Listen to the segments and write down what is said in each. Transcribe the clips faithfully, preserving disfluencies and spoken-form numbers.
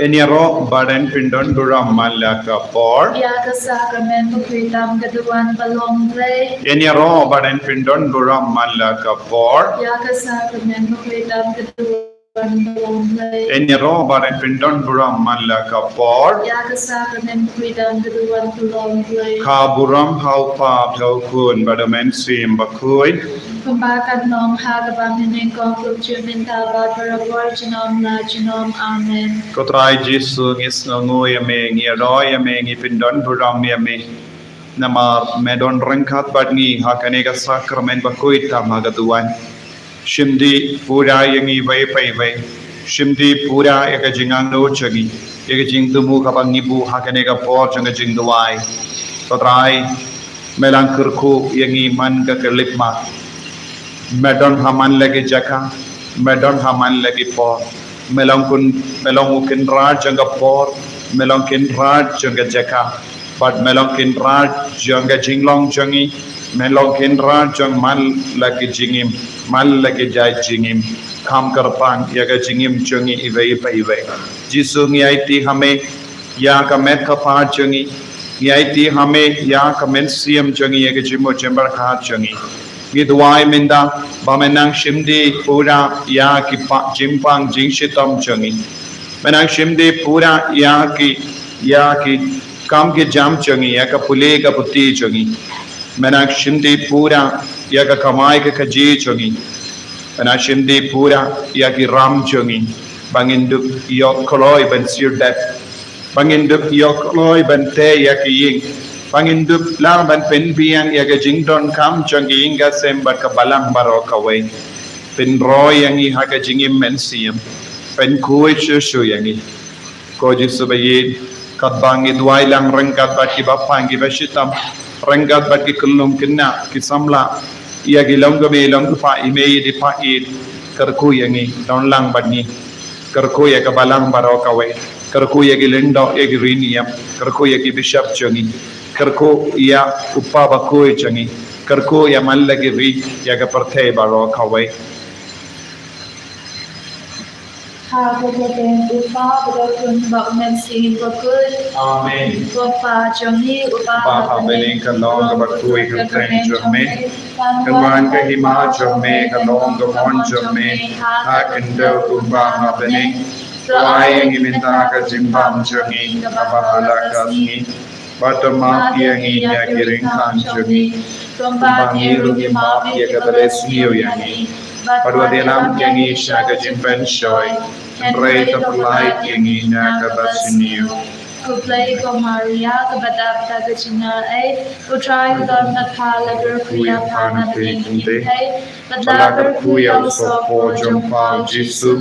Yn ïaroh bad yn pyndon burom man la ka por. Ïa ka sakramen bakhuid tam ka duwan ba long Blei. Yn ïaroh bad yn pyndon burom man la ka por. Ïa ka sakramen bakhuid tam ka duwan ba long Blei. Yn ïaroh bad yn pyndon burom man la ka por. Ïa ka sakramen bakhuid tam ka duwan ba long Blei. Ka burom ha u Kpa bad ha u Khun bad ha u Mynsiem Bakhuid. Kumba kan long ha kaba mynnyngkong, kumjuh mynta bad barabor, junom la junom. Amen. Ko Trai Jisu, ngi sngewnguh ïa me, ngi ïaroh ïa me, ngi pyndon burom ïa me. Namar me don ryngkat bad ngi ha kane ka sakramen bakhuid tam ha ka duwan. Shim dih pura ïa ngi iwei pa iwei. Shim dih pura ïa ka jingangnud jong ngi, ïa ka jingthmu kaba ngi buh ha kane ka por jong ka jingduwai. Ko Trai, me la kyrkhu ïa ngi man ka khyllipmat. Me don ha man la ki jaka, me don ha man la ki por. Me long kun, me long u Kynrad jong ka por, me long Kynrad jong ka jaka. Bad me long Kynrad jong ka jinglong jong ngi, me long Kynrad jong man la ki jingim, man la ki jait jingim. Kham kyrpang ïa ka jingim jong ngi iwei pa iwei. Jisu, ngi aiti ha me ïa ka met ka phad jong ngi. Ngi aiti ha me ïa ka mynsiem jong ngi, ïa ka jingmut jingpyrkhat jong ngi. Ngi duwai mynta ba men nang shim dih pura ïa ki pa-, jingpang jingshitom jong ngi. Men nang shim dih pura ïa ki, ïa ki kam ki jam jong ngi, ïa ka pule ka puthi jong ngi. Men nang shim dih pura ïa ka kamai ka kajih jong ngi. Men nang shim dih pura ïa ki ram jong ngi. Ba ngin dup ïoh kloi ban sir dep. Ba ngin dup ïoh kloi ban tei ïa ki ïing. Ba ngin dup lah ban pynbiang ïa ka jingdonkam jong ki ïing ka sem bad ka balang baroh kawei. Pynroi ïa ngi ha ka jingim mynsiem. Pynkhuid shuh shuh ïa ngi. Ko Jisu ba ïeit, katba ngi duwai lang ryngkat bad ki bapang ki bashitom, ryngkat bad ki khyllung khynnah, ki samla, ïa ki long kmie long kpa, i mei i pa, i kyrkhu ïa ngi, don lang bad ngi. Kyrkhu ïa ka balang baroh kawei. Kyrkhu ïa ki lyngdoh, ïa ki riniam. Kyrkhu ïa ki bishop jong ngi. Kyrkhu ïa u Kpa bakhuid jong ngi. Kyrkhu ïa man la ki ri, ïa ka pyrthei baroh kawei. Ha ka kyrteng u Kpa bad u Khun bad u Mynsiem Bakhuid. Amen. Ko Kpa jong ngi uba ha bneng, ka long kaba kyrkhu ïa ka kyrteng jong me. Kan wan ka hima jong me, ka long ka mon jong me ha ka khyndew kumba ha bneng. To ai ïa ngi mynta ka jingbam jong ngi kaba ha la ka sngi. Bad to map ïa ngi ïa ki ryngkang jong ngi, kumba ngi ruh ngi map ïa kiba leh sniew ïa ngi. Bad wat ïalam ïa ngi sha ka jingpynshoi, hynrei to pynlait ïa ngi na kaba sniew. Khublei ko Maria, kaba dap da ka jingaiei, U Trai u don bad pha, la kyrkhu ïa pha na bneng ki kynthei, bad la kyrkhu ïa u sohpop jong pha u Jisu.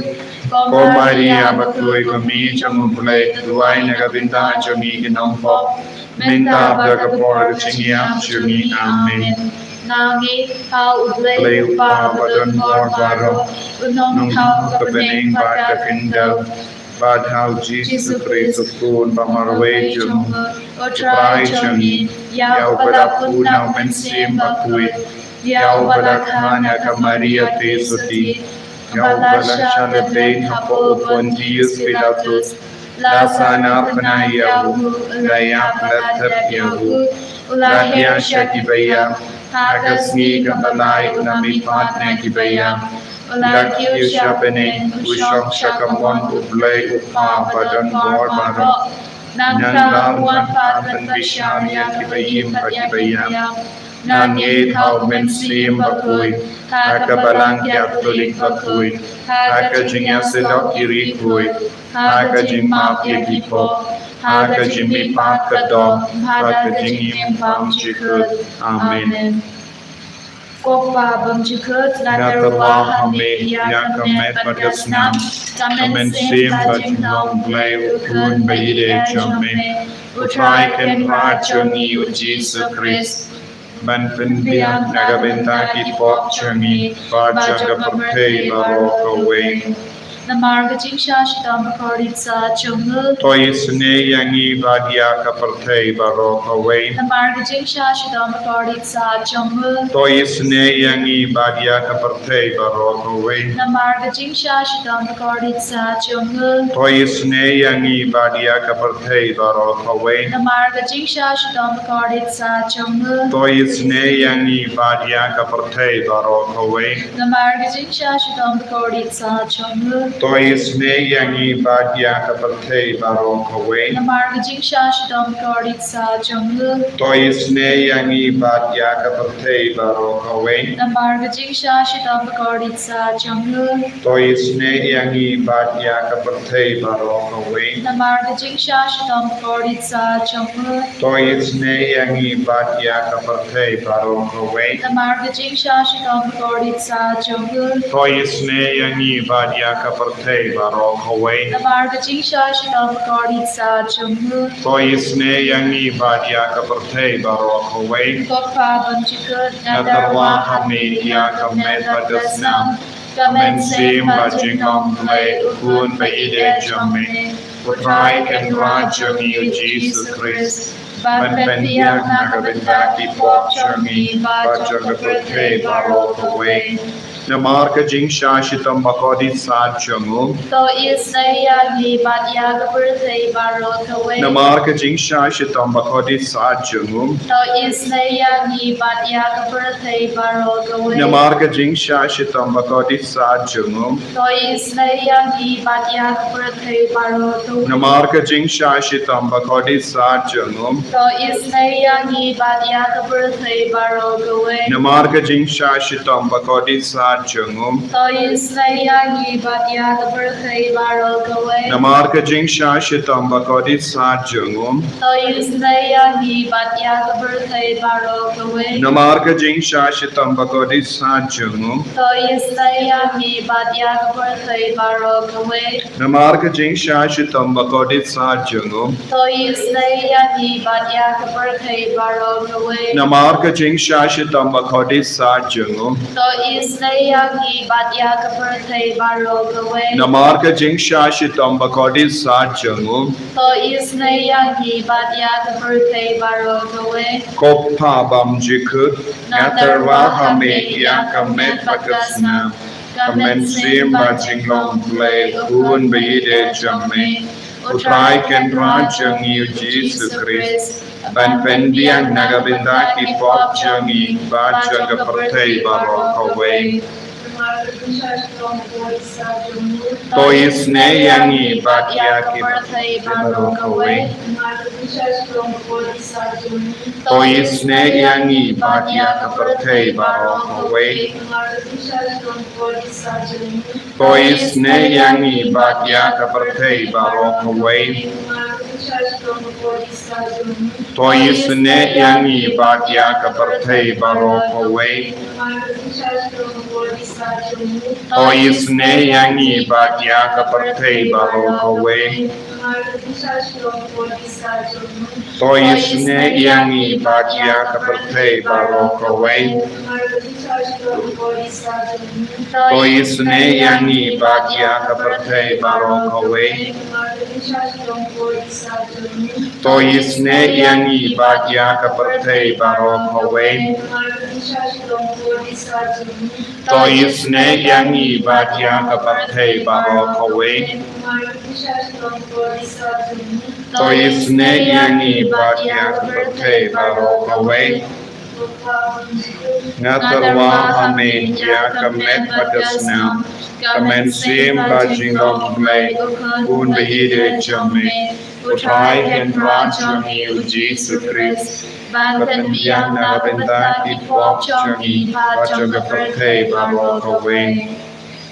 Ko Maria bakhuid, ko Mei jong u Blei, to duwai na ka bynta jong ngi ki nongpop, mynta bad ha ka por ka jingïap jong ngi. Amen. Nangta ha U Blei u Kpa ba don bor baroh, u nongthaw ka bneng bad ka khyndew, bad ha u Jisu Khrist u Khun ba marwei jong u, U Trai jong ngi, ïa uba la pun na u Mynsiem Bakhuid, ïa uba la kha na ka Maria Theisotti, ïa uba la shah lehbeiñ hapoh u Pontius Pilatus, la sahnarphna ïa u, la ïap la thep ïa u, u la hiar sha kiba ïap, ha ka sngi kaba lai u la mihpat na kiba ïap, u la kiew sha bneng, u shong sha kamon u Blei u Kpa ba don bor baroh. Nangta un wan pat ban pynshai ïa kiba im bad kiba ïap. Nangta ha u Mynsiem Bakhuid, ha ka Balang Katholik bakhuid, ha ka jingïasyllok ki riewkhuid, ha ka jingmap ïa ki pop, ha ka jingmihpat ka doh, ha ka jingim bymjukut. Amen. Ko Kpa bymjukut, nga tyrwa ha me ïa ka met bad ka snam, ka mynsiem bad jinglong Blei u Khun ba ïeit jong me, U Trai Kynrad jong ngi u Jisu Khrist. Ban pynbiang na ka bynta ki pop jong ngi bad jong ka pyrthei baroh kawei. Namar ka jingshah shitom bakordit sah jong u. To isynei ïa ngi bad ïa ka pyrthei baroh kawei. Namar ka jingshah shitom bakordit sah jong u. To isynei ïa ngi bad ïa ka pyrthei baroh kawei. Namar ka jingshah shitom bakordit sah jong u. To isynei ïa ngi bad ïa ka pyrthei baroh kawei. Namar ka jingshah shitom bakordit sah jong u. To isynei ïa ngi bad ïa ka pyrthei baroh kawei. Namar ka jingshah shitom bakordit sah jong u. To isynei ïa ngi bad ïa ka pyrthei baroh kawei. Namar ka jingshah shitom bakordit sah jong u. To isynei ïa ngi bad ïa ka pyrthei baroh kawei. Namar ka jingshah shitom bakordit sah jong u. To isynei ïa ngi bad ïa ka pyrthei baroh kawei. Namar ka jingshah shitom bakordit sah jong u. To isynei ïa ngi bad ïa ka pyrthei baroh kawei. Namar ka jingshah shitom bakordit sah jong u. To isynei ïa ngi bad ïa ka pyrthei baroh kawei. Namar ka jingshah shitom bakordit sah jong u. To isynei ïa ngi bad ïa ka pyrthei baroh kawei. Ko Kpa bymjukut, nga tyrwa ha me ïa ka met bad ka snam, ka mynsiem bad jinglong Blei u khun ba ïeit jong me, U Trai Kynrad jong ngi U Jisu Khrist, ban pynbiang na ka bynta ki pop jong ngi bad jong ka pyrthei baroh kawei. Namar ka jingshah shitom bakordit sah jong u. To isynei ïa ngi bad ïa ka pyrthei baroh kawei. Namar ka jingshah shitom bakordit sah jong u. To isynei ïa ngi bad ïa ka pyrthei baroh kawei. Namar ka jingshah shitom bakordit sah jong u. To isynei ïa ngi bad ïa ka pyrthei baroh kawei. Namar ka jingshah shitom bakordit sah jong u. To isynei ïa ngi bad ïa ka pyrthei baroh kawei. Namar ka jingshah shitom bakordit sah jong u. To isynei ïa ngi bad ïa ka pyrthei baroh kawei. Namar ka jingshah shitom bakordit sah jong u. To isynei ïa ngi bad ïa ka pyrthei baroh kawei. Namar ka jingshah shitom bakordit sah jong u. To isynei ïa ngi bad ïa ka pyrthei baroh kawei. Namar ka jingshah shitom bakordit sah jong u. To isynei ïa ngi bad ïa ka pyrthei baroh kawei. Namar ka jingshah shitom bakordit sah jong u. To isynei ïa ngi bad ïa ka pyrthei baroh kawei. Namar ka jingshah shitom bakordit sah jong u. To isynei ïa ngi bad ïa ka pyrthei baroh kawei. Ko Kpa bymjukut, nga tyrwa ha me ïa ka met bad ka snam, ka mynsiem bad jinglong Blei u khun ba ïeit jong me, U Trai Kynrad jong ngi U Jisu Khrist, ban pynbiang na ka bynta ki pop jong ngi bad jong ka pyrthei baroh kawei. To isynei ïa ngi bad ïa ka pyrthei baroh kawei. To isynei ïa ngi bad ïa ka pyrthei baroh kawei. To isynei ïa ngi bad ïa ka pyrthei baroh kawei. To isynei ïa ngi bad ïa ka pyrthei baroh kawei. To isynei ïa ngi bad ïa ka pyrthei baroh kawei. To isynei ïa ngi bad ïa ka pyrthei baroh kawei. To isynei ïa ngi bad ïa ka pyrthei baroh kawei. To isynei ïa ngi bad ïa ka pyrthei baroh kawei. To isynei ïa ngi bad ïa ka pyrthei baroh kawei. To isynei ïa ngi bad ïa ka pyrthei baroh kawei. Nga tyrwa ha me ïa ka met bad ka snam, ka mynsiem bad jinglong Blei u khun ba ïeit jong me, U Trai Kynrad jong ngi U Jisu Khrist, ban pynbiang na ka bynta ki pop jong ngi bad jong ka pyrthei baroh kawei.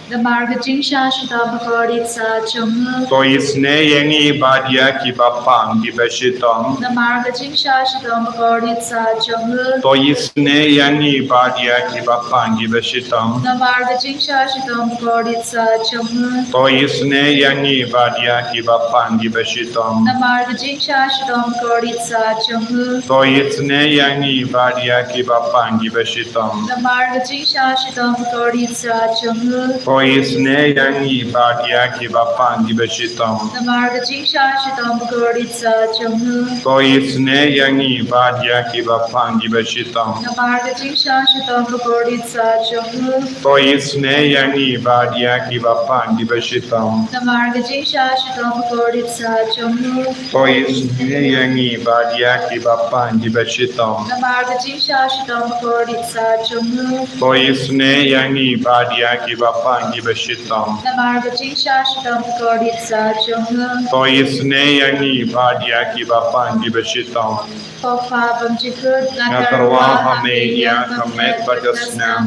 Namar ka jingshah shitom bakordit sah jong u. To isynei ïa ngi bad ïa kiba pang kiba shitom. Namar ka jingshah shitom bakordit sah jong u. To isynei ïa ngi bad ïa kiba pang kiba shitom. Namar ka jingshah shitom bakordit sah jong u. To isynei ïa ngi bad ïa kiba pang kiba shitom. Namar ka jingshah shitom bakordit sah jong u. To isynei ïa ngi bad ïa kiba pang kiba shitom. Namar ka jingshah shitom bakordit sah jong u. To To isynei ïa ngi bad ïa kiba pang kiba shitom. Namar ka jingshah shitom bakordit satia jong u. To isynei ïa ngi bad ïa kiba pang kiba shitom. Namar ka jingshah shitom bakordit satia jong u. To isynei ïa ngi bad ïa kiba pang kiba shitom. Namar ka jingshah shitom bakordit satia jong u. To isynei ïa ngi bad ïa kiba pang kiba shitom. Namar ka jingshah shitom bakordit satia jong u. To isynei ïa ngi bad ïa kiba pang kiba shitom. Namar ka jingshah shitom bakordit satia jong u. To isynei ïa ngi bad ïa kiba pang kiba shitom. Ko Kpa bymjukut, nga tyrwa ha me ïa ka met bad ka snam,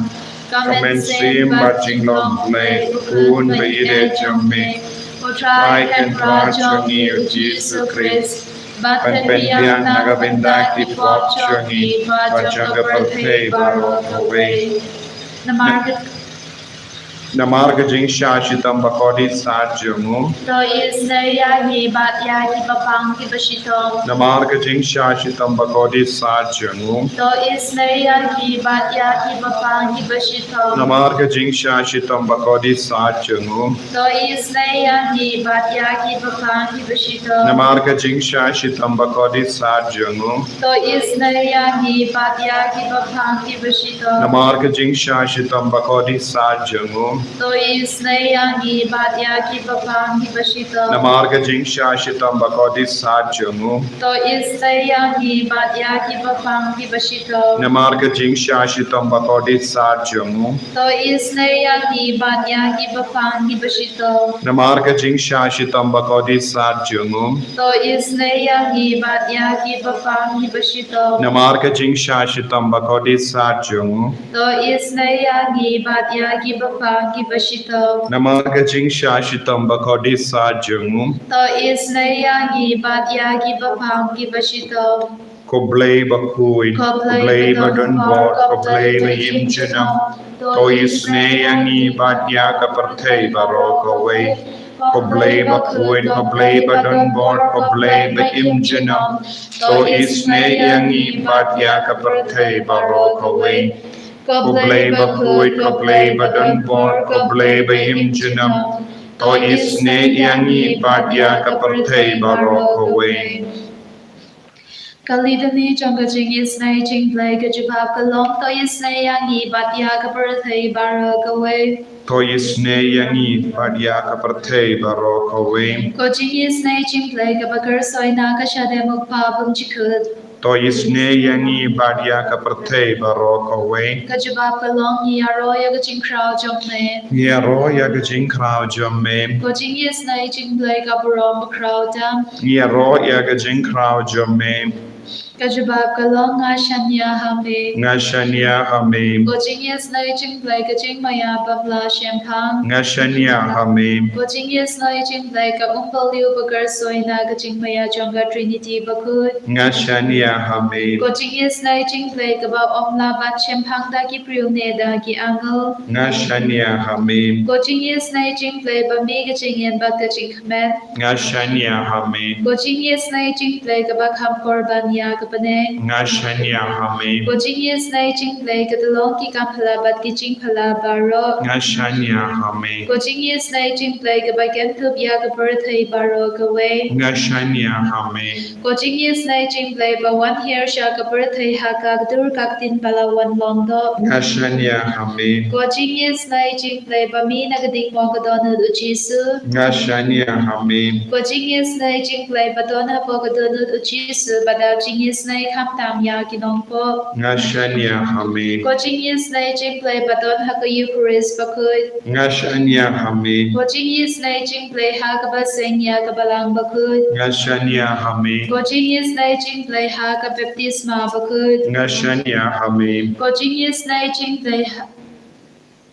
ka mynsiem bad jinglong Blei, u khun ba ïeit jong me, u Trai Kynrad jong ngi u Jisu Khrist, ban pynbiang na ka bynta ki pop jong ngi bad jong ka pyrthei baroh kawei. Namar ka Namar ka jingshah shitom bakordit satia jong u. To isynei ïa ngi bad ïa kiba pang kiba shitom. Namar ka jingshah shitom bakordit satia jong u. To isynei ïa ngi bad ïa kiba pang kiba shitom. Namar ka jingshah shitom bakordit satia jong u. To isynei ïa ngi bad ïa kiba pang kiba shitom. Namar ka jingshah shitom bakordit satia jong u. To isynei ïa ngi bad ïa kiba pang kiba shitom. Namar ka jingshah shitom bakordit satia jong u. To isynei ïa ngi bad ïa kiba pang kiba shitom. Namar ka jingshah shitom bakordit satia jong u. To isynei ïa ngi bad ïa kiba pang kiba shitom. Namar ka jingshah shitom bakordit satia jong u. To isynei ïa ngi bad ïa kiba pang kiba shitom. Namar ka jingshah shitom bakordit satia jong u. To isynei ïa ngi bad ïa kiba pang kiba shitom. Namar ka jingshah shitom bakordit satia jong u. To isynei ïa ngi bad ïa kiba pang kiba shitom. Namar ka jingshah shitom bakordit satia jong u. To isynei ïa ngi bad ïa kiba pang kiba shitom. Ko Blei bakhuid, ko Blei badonbor, ko Blei baïm junom, to isynei ïa ngi bad ïa ka pyrthei baroh kawei. Ko Blei bakhuid, ko Blei badonbor, ko Blei baïm junom, to isynei ïa ngi bad ïa ka pyrthei baroh kawei. Ko Blei bakhuid, ko Blei badonbor, ko Blei baïm junom, to isynei ïa ngi bad ïa ka pyrthei baroh kawei. Ka litany jong ka jingisynei jingblei ka jubab ka long, to isynei ïa ngi bad ïa ka pyrthei baroh kawei. To isynei ïa ngi bad ïa ka pyrthei baroh kawei. Ko jingisynei jingblei kaba kyrsoi na ka shadem u Kpa bymjukut. To isynei ïa ngi bad ïa ka pyrthei baroh kawei. Ka jubab ka long, ngi ïaroh ïa ka jingkhraw jong me. Ngi ïaroh ïa ka jingkhraw jong me. Ko jingisynei jingblei ka burom bakhraw tam. Ngi ïaroh ïa ka jingkhraw jong me. Ka jubab ka long, nga shaniah ha me. Nga shaniah ha me. Ko jingisynei jingblei ka jingmaïa bymlah shemphang. Nga shaniah ha me. Ko jingisynei jingblei ka umbaliew bakyrsoi na ka jingmaïa jong ka Trinity bakhuid. Nga shaniah ha me. Ko jingisynei jingblei kaba ym lah ban shemphang da ki briew ne da ki angel. Nga shaniah ha me. Ko jingisynei jingblei ba mih ka jingim bad ka jingkmen. Nga shaniah ha me. Ko jingisynei jingblei kaba kham kor ban ïa ka bneng. Nga shaniah ha me. Ko jingisynei jingblei ka tyllong ki kam phylla bad ki jingphylla baroh. Nga shaniah ha me. Ko jingisynei jingblei kaba kynthup ïa ka pyrthei baroh kawei. Nga shaniah ha me. Ko jingisynei jingblei ba wan hiar sha ka pyrthei ha ka kdur ka ktien ba la wan long doh. Nga shaniah ha me. Ko jingisynei jingblei ba mih na ka ding mong ka dohnud u Jisu. Nga shaniah ha me. Ko jingisynei jingblei ba don hapoh ka dohnud u Jisu ba da jingisynei khamtam ïa ki nongpop. Nga shaniah ha me. Ko jingisynei jingblei ba don ha ka Eukharist bakhuid. Nga shaniah ha me. Ko jingisynei jingblei ha kaba seng ïa ka Balang bakhuid. Nga shaniah ha me. Ko jingisynei jingblei ha ka baptisma bakhuid. Nga shaniah ha me. Ko jingisynei jingblei ha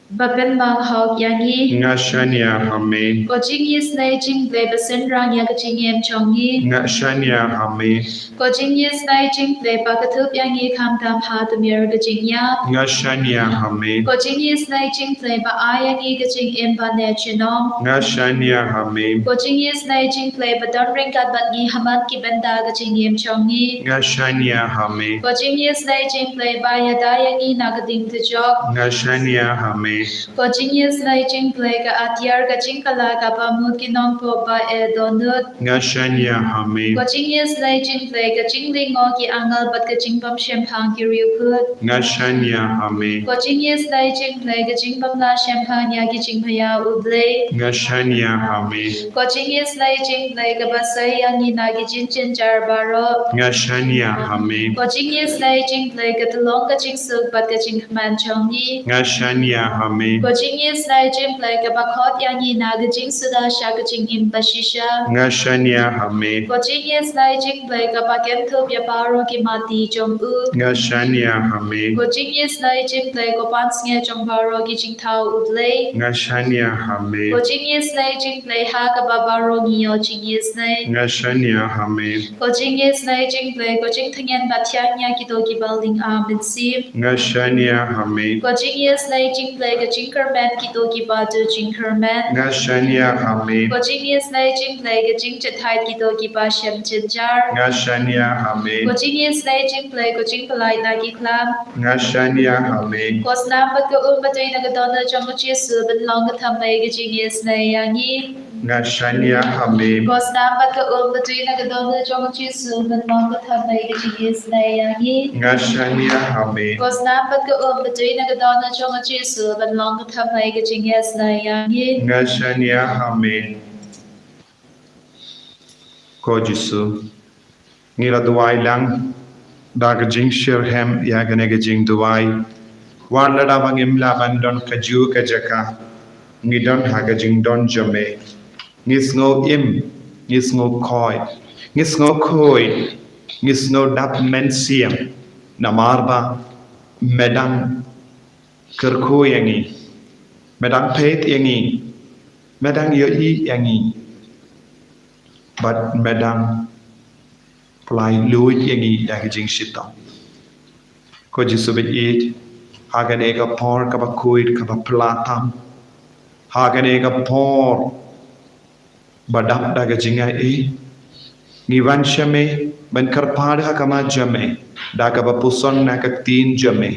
ba pynmong hok ïa ngi. Nga shaniah ha me. Ko jingisynei jingblei ba synran ïa ka jingim jong ngi. Nga shaniah ha me. Ko jingisynei jingblei ba kynthup ïa ngi khamtam ha tmier ka jingïap. Nga shaniah ha me. Ko jingisynei jingblei ba ai ïa ngi ka jingim ba neh junom. Nga shaniah ha me. Ko jingisynei jingblei ba don ryngkat bad ngi ha man ki bynta ka jingim jong ngi. Nga shaniah ha me. Ko jingisynei jingblei ba ïada ïa ngi na ka ding dujok. Nga shaniah ha me. Ko jingïasyllok jong U Blei ka atiar ka jingkylla kaba mut ki nongpop ba eh dohnud. Nga shaniah ha me. Ko jingïasyllok jong U Blei ka jinglyngngoh ki angel bad ka jingbymshemphang ki riewkhuid. Nga shaniah ha me. Ko jingïasyllok jong U Blei ka jingbymlah shemphang ïa ki jingmaïa U Blei. Nga shaniah ha me. Ko jingïasyllok jong U Blei kaba soi ïa ngi na ki jingjynjar baroh. Nga shaniah ha me. Ko jingïasyllok jong U Blei ka tyllong ka jingsuk bad ka jingkmen jong ngi. Nga shaniah ha me. Ko jingïasyllok jong U Blei kaba khot ïa ngi na ka jingsuda sha ka jingim bashisha. Nga shaniah ha me. Ko jingïasyllok jong U Blei kaba kynthup ïa baroh ki mati jong u. Nga shaniah ha me. Ko jingïasyllok jong U Blei ko pansngiat jong baroh ki jingthaw U Blei. Nga shaniah ha me. Ko jingïasyllok jong U Blei ha kaba baroh ngi ïoh jingïasyllok. Nga shaniah ha me. Ko jingïasyllok jong U Blei ko jingtngen ba thiang ïa kito kiba lynga mynsiem. Nga shaniah ha me. Ko jingïasyllok jong U Blei ka jingkyrmen kito kiba duh jingkyrmen. Nga shaniah ha me. Ko jingïasyllok jong U Blei ka jingjynthait kito kiba shem jynjar. Nga shaniah ha me. Ko jingïasyllok jong U Blei ko jingpyllait na ki khlam. Nga shaniah ha me. Ko snam bad ka um ba tui na ka dohnud jong U Jisu ban long ka thymmai ka jingïasyllok ïa ngi. Nga shaniah ha me. Ko snam bad ka um ba tui na ka dohnud jong U Jisu ban long ka thymmai ka jingïasyllok ïa ngi. Nga shaniah ha me. Ko snam bad ka um ba tui na ka dohnud jong U Jisu ban long ka thymmai ka jingïasyllok ïa ngi. Nga shaniah ha me. Ko Jisu, ngi la duwai lang da ka jingshitrhem ïa kane ka jingduwai. Wat lada ba ngim lah ban don kajuh ka jaka, ngi don ha ka jingdon jong me. Ngi sngew im, ngi sngew khuid, ngi sngew khuid, ngi sngew dap mynsiem. Namar ba me dang kyrkhu ïa ngi, me dang peit ïa ngi, me dang ïohi ïa ngi, bad me dang pynlait luid ïa ngi ïa ka jingshitom. Ko Jisu ba ïeit, ha kane ka por kaba khuid kaba phylla tam, ha kane ka por ba dap da ka jingaiei, ngi wan sha me ban kyrpad ha khmat jong me da kaba puson na ka ktien jong me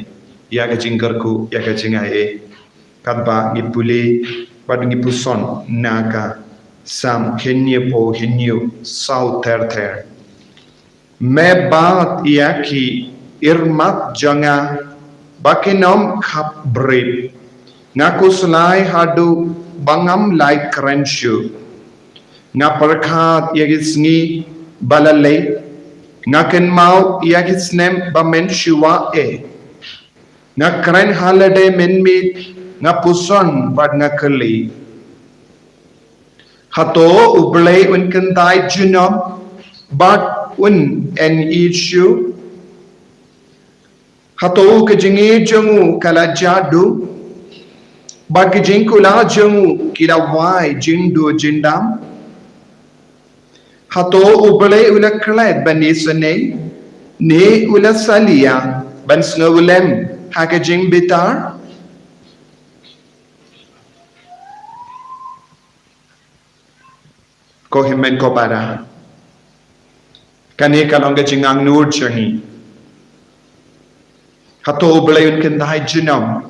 ïa ka jingkyrkhu, ïa ka jingaiei. Katba ngi pule bad ngi puson na ka Salm hynñiewphew hynñiew, saw ter ter. Me bat ïa ki imat jong nga ba kin ym khapbriew. Nga khuslai haduh ba ngam lah kren shuh. Nga pyrkhat ïa ki sngi ba la leit, nga kynmaw ïa ki snem ba mynshuwa eh. Nga kren ha lade mynmiet, nga puson bad nga kylli. Hato U Blei un kyntait junom bad un ïeit shuh? Hato ka jingïeit jong u ka la jah duh, bad ka jingkular jong u ki la wai jingduh jingdam? Hato U Blei u la klet ban isynei, ne u la salia ban sngewlem ha ka jingbitar? Ko hynmen ko para, kane ka long ka jingangnud jong ngi. Hato U Blei un kyntait junom?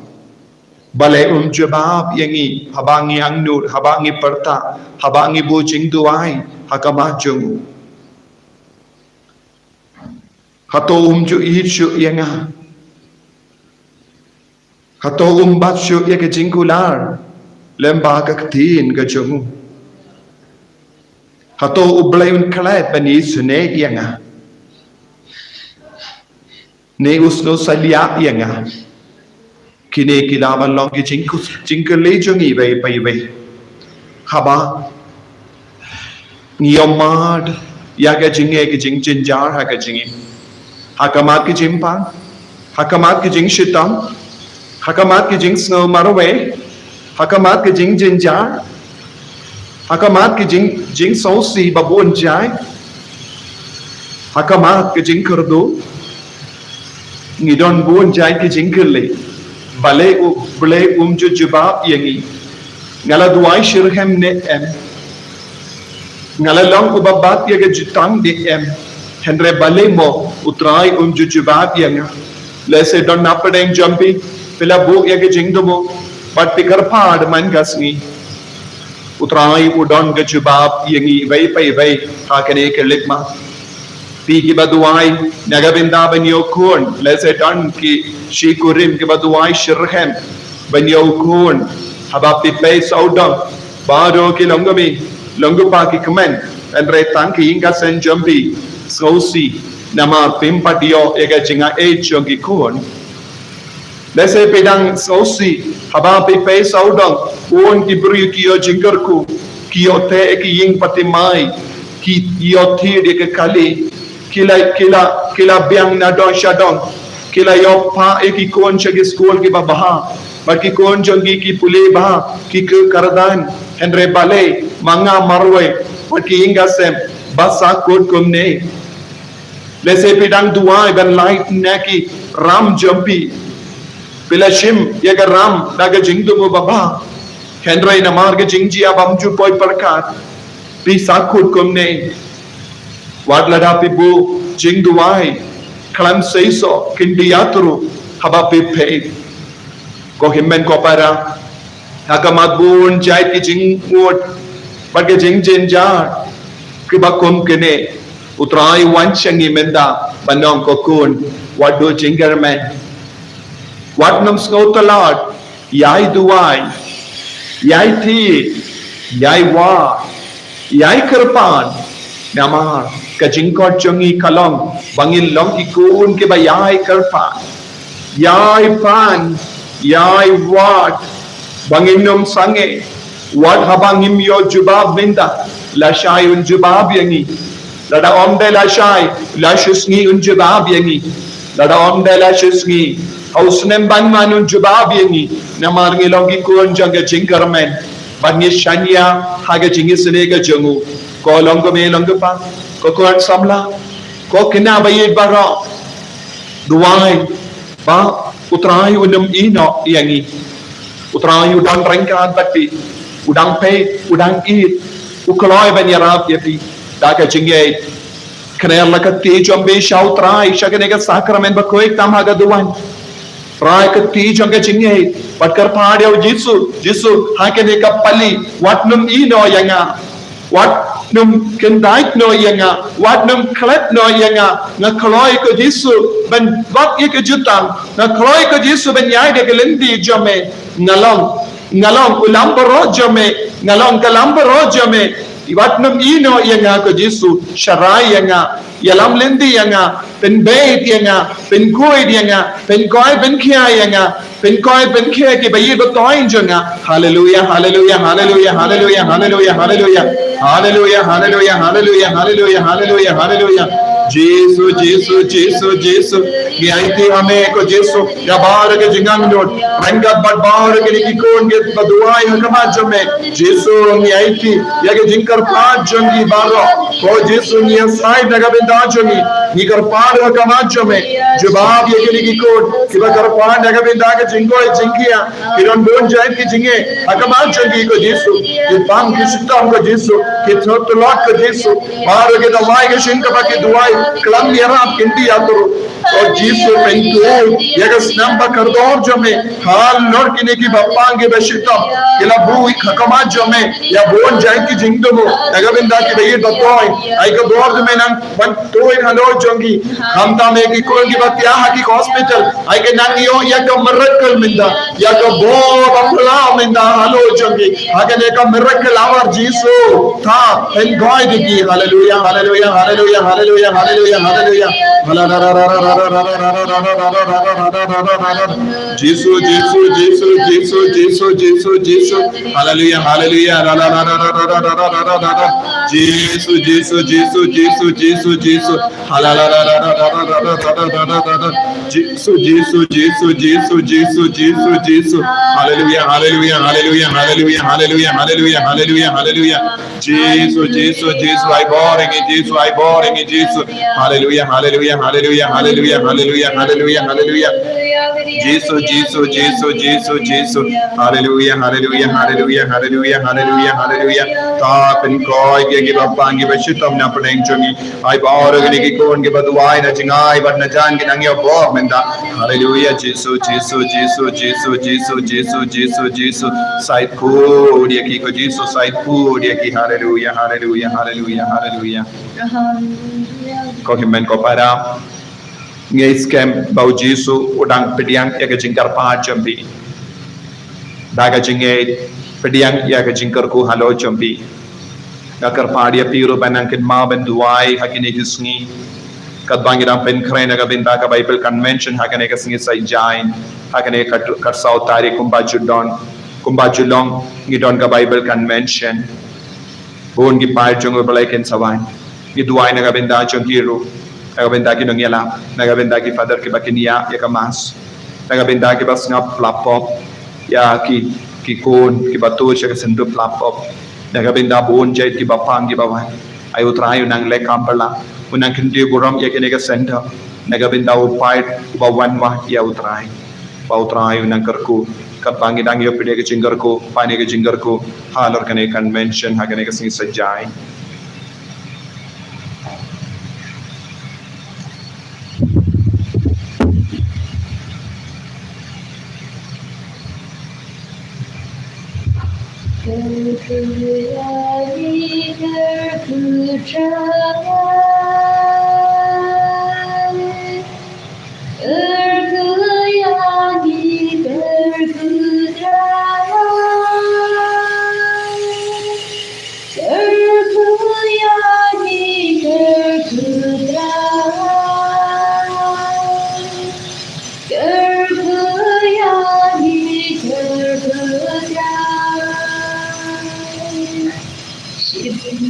Balei um jubab ïa ngi haba ngi angnud, haba ngi pyrta, haba ngi buh jingduwai ha khmat jong u? Hato um ju ïeit shuh ïa nga? Hato um bat shuh ïa ka jingkular lem bad ka ktien ka jong u? Hato U Blei un klet ban isynei ïa nga, ne u sngew salia ïa nga? Kine ki lah ban long ki jingkylli jong ngi iwei pa iwei haba ngi ïohmad ïa ka jingeh, ka jingjynjar ha ka jingim, ha khmat ka jingpang, ha khmat ka jingshitom, ha khmat ka jingsngew marwei, ha khmat ka jingjynjar, ha khmat ka jing, jingsngewsih ba bun jait, ha khmat ka jingkyrduh. Ngi don bun jait ki jingkylli. Balei U Blei um ju jubab ïa ngi? Nga la duwai shitrhem ne em? Nga la long uba bat ïa ka jutang ne em? Hynrei balei mo U Trai um ju jubab ïa nga? Lehse don na pdeng jong phi, phi la buh ïa ka jingthmu, Bad phi kyrpad man ka sngi. U Trai u don ka jubab ïa ngi iwei pa iwei ha kane ka lipmat. Phi kiba duwai na ka bynta ban ïoh khun, lehse don ki shi kurim kiba duwai shitrhem ban ïoh khun. Haba phi peit sawdong, baroh ki longkmie, longkpa, ki kmen, hynrei tang ka ïing ka sem jong phi sngewsih namar phim pat ïoh ïa ka jingaiei jong ki khun. Lehse phi dang sngewsih haba phi peit sawdong, bun ki briew ki ïoh jingkyrkhu, ki ïoh teh ïa ki ïing pat ki mai, ki ïoh thied ïa ka kali, ki la, ki la, ki la biang na dong sha dong, ki la ïoh phah ïa ki khun sha ki skul kiba bha, bad ki khun jong ki ki pule bha, ki kyrdan, hynrei balei ma nga marwei bad ki ïing ka sem ba sahkut kumne? Lehse phi dang duwai ban lait na ki ram jong phi. Phi la shim ïa ka ram da ka jingthmu babha, hynrei namar ka jingjia bym ju poi pyrkhat, phi sahkut kumne. Wat lada phi buh jingduwai khlem seisoh, khyndiat ruh haba phi peit. Ko hynmen ko para, ha khmat bun jait ki jingmut bad ki jingjynjar kiba kum kine, U Trai u wan sha ngi mynta ban ong, ko khun, wat duh jingkyrmen. Wat nym sngewtlot, ïai duwai, ïai thied, ïai wad, ïai kyrpad. Namar ka jingkhot jong ngi ka long ba ngin long ki khun kiba ïai kyrpad, ïai pan, ïai wad, ba ngin ym sangeh. Wat haba ngim ïoh jubab mynta, lashai un jubab ïa ngi. Lada ym dei lashai, la shisngi un jubab ïa ngi. Lada ym dei la shisngi, ha u snem ban wan un jubab ïa ngi. Namar ngi long ki khun jong ka jingkyrmen bad ngi shaniah ha ka jingisynei ka jong u. Ko longkmie longkpa, ko khun samla, ko khynnah ba ïeit baroh, duwai ba U Trai un ym ïehnoh ïa ngi. U Trai u dang ryngkat bad phi, u dang peit, u dang ïeit, u kloi ban ïarap ïa phi da ka jingïeit. Kynnoh la ka kti jong phi sha U Trai, sha kane ka sakramen ba khuid tam ha ka duwan. Rai ka kti jong ka jingïeit bad kyrpad ïa U Jisu, Jisu, ha kane ka pali, wat nym ïehnoh ïa nga. Wat nym kyndait noh ïa nga, wat nym klet noh ïa nga. Nga kloi, ko Jisu, ban wad ïa ka jutang. Nga kloi, ko Jisu, ban ïaid ïa ka lynti jong me. Nga long, nga long u lam baroh jong me. Nga long ka lam baroh jong me. Wat nym ïehnoh ïa nga, ko Jisu. Sharai ïa nga, ïalam lynti ïa nga, pynbeit ïa nga, pynkhuid ïa nga, pynkhuid pynkhia ïa nga, pynkhuid pynkhia kiba ïeit ba thoiñ jong nga. Haleluya, haleluya, haleluya, haleluya, haleluya, haleluya. Haleluya, haleluya, haleluya, haleluya, haleluya, haleluya. Jisu, Jisu, Jisu, Jisu. Ngi aiti ha me, ko Jisu, ïa baroh ki jingangnud, ryngkat bad baroh kine ki khun kiba duwai ha khmat jong me. Jisu, ngi aiti ïa ki jingkyrpad jong ngi baroh. Ko Jisu, ngi ïasaid na ka bynta jong ngi. Ngi kyrpad ha khmat jong me. Jubab ïa kine ki khun kiba kyrpad na ka bynta ka jingkoit jingkhiah. Ki don bun jait ki jingeh ha khmat jong ki, ko Jisu. Ki pang ki shitom, ko Jisu. Ki sngewtlot, ko Jisu. Baroh ki duwai, ki shin kaba ki duwai, khlem ïarap, kin ïathuh. Ko Jisu, pynkhuid ïa ka snam ba kordor jong me halor kine kiba pang kiba shitom. Ki la buh ha khmat jong me ïa bun jait ki jingthmu na ka bynta kiba ïeit ba thoiñ. Ai ka bor jong me nang ban tuid halor jong ki. Khamtam ïa ki khun kiba thiah ha ki hospital. Ai ka nang ïoh ïa ka miracle mynta. Ïa ka bor ba phylla mynta halor jong ki. Ha kane ka miracle hour, Jisu, tha, pynkoit ïa ki. Haleluya, haleluya, haleluya, haleluya, haleluya, haleluya. Jisu, Jisu, Jisu, Jisu, Jisu, Jisu, Jisu. Haleluya, haleluya. Jisu, Jisu, Jisu, Jisu, Jisu, Jisu. Jisu, Jisu, Jisu, Jisu, Jisu, Jisu, Jisu. Haleluya, haleluya, haleluya, haleluya, haleluya, haleluya, haleluya, haleluya. Jisu, Jisu, Jisu, ai bor ïa ngi, Jisu, ai bor ïa ngi, Jisu. Haleluya, haleluya, haleluya, haleluya, haleluya, haleluya, haleluya. Jisu, Jisu, Jisu, Jisu, Jisu. Haleluya, haleluya, haleluya, haleluya, haleluya, haleluya. Ta pynkoit ïa kiba pang kiba shitom na pdeng jong ngi. Ai baroh kine ki khun kiba duwai na jingai bad na jan ki nang ïa bor mynta. Haleluya, Jisu, Jisu, Jisu, Jisu, Jisu, Jisu, Jisu, Jisu. Sait khuid ïa ki ko Jisu, sait khuid ïa ki. Haleluya, haleluya, haleluya, haleluya. Ko hynmen ko para. Ngi skhem ba u Jisu u dang pdiang ïa ka jingkyrpad jong phi. Da ka jingngeit pdiang ïa ka jingkyrkhu halor jong phi. Nga kyrpad ïa phi ruh ban nang kynmaw ban duwai ha kine ki sngi. Katba ngi dang pynkhreh na ka bynta ka Bible Convention ha kane ka sngi Saitjaiñ. Ha kane ka, ka saw tarik kumba ju don. Kumba ju long ngi don ka Bible Convention. Bun ki paid jong U Blei kin sa wan. Ngi duwai na ka bynta jong ki ruh, na ka bynta ki nongïalam, na ka bynta ki father kiba kin ïa ïa ka mass, na ka bynta kiba sngap pla pop, ïa ki, ki khun kiba tuid sha ka syndu pla pop, na ka bynta bun jait kiba pang kiba wan. Ai U Trai u nang leh kam pala, u nang kyntiew burom ïa kane ka center, na ka bynta u paid uba wan wah ïa U Trai. Ba U Trai u nang kyrkhu, katba ngi dang ïoh pdiang ka jingkyrkhu, pdiang ka jingkyrkhu halor kane ka convention ha kane ka sngi Saitjaiñ. Shim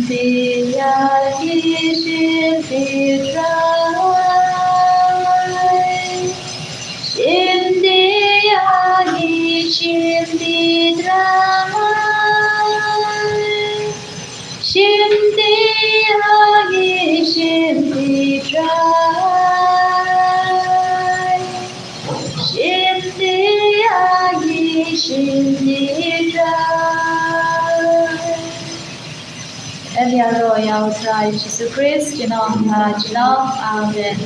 te ïa ngi, shim te Trai. Shim te ïa ngi, shim te Trai. Shim te ïa ngi, shim te Trai. Shim te ïa ngi, shim te Trai. Em ïaroh ïa U Trai Jisu Khrist, junom, ah, junom. Amen.